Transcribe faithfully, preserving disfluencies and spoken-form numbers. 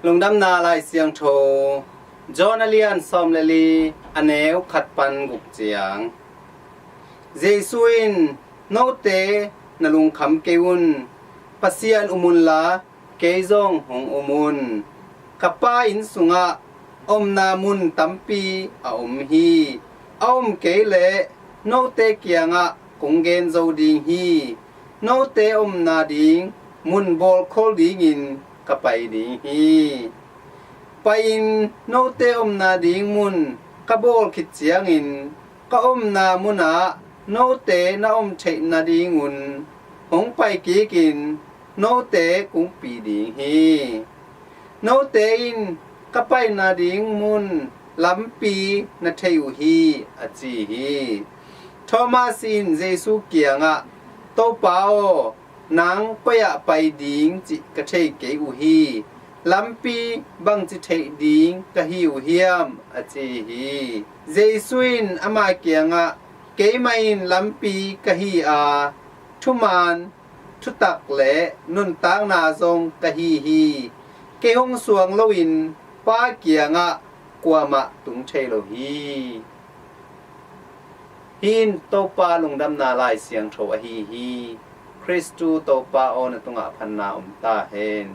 Lungdamna Lai Siangtho, John a lian sawm le li, a neu khat pan guk ciang. Jesu in, "Note na lungkham kei un, Pasian um unla, kei zong hong um un. Ka Pa inn sungah omna mun tampi a om hi. A om kei leh note kiangah kong gen zo ding hi. Note omna ding mun bawlkhol dingin ka pai ding hi. Pai-in note omna ding mun ka bawl khit ciangin ka omna munah note na om theih nadingun hong pai kikin note kong pi ding hi. Note in ka pai nading mun lampi na thei uh hi," a ci hi. Thomas in Jesu kiangah, "Topa aw, nang koi-ah pai ding cih ka thei kei uh hi. Lampi bangci theih ding ka hi uh hiam?" a ci hi. Jesu in ama kiangah, "Keimah in lampi ka hi a, thuman, thutak le nuntakna zong ka hi hi. Kei hong suang loin Pa kiangah kuamah tung thei lo hi." Hih in Topa Lungdamna Lai Siangtho ahi hi. Khristu Topa aw, na tungah phatna om ta hen.